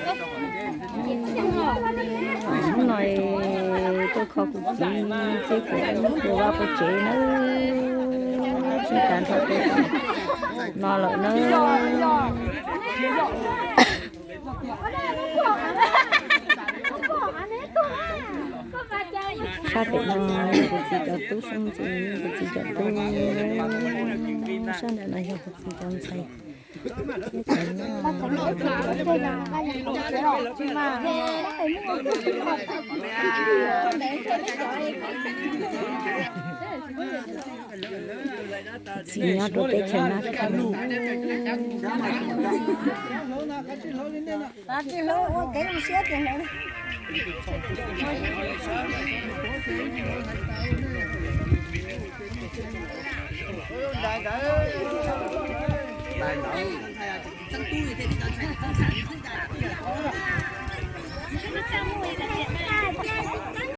Hnub no tuaj kho kuv txiv, ces kuv mus vaj kuv tsev nawb, tsis tas nrho tuaj no lawm nawb. Sab pem no yog kuv txiv cov tub xeeb ntxwv, kuv txiv cov tub, sab ntawm no yog kuv txiv cov ntxhais. Txiv nyob rau teb chaws Nab Khab.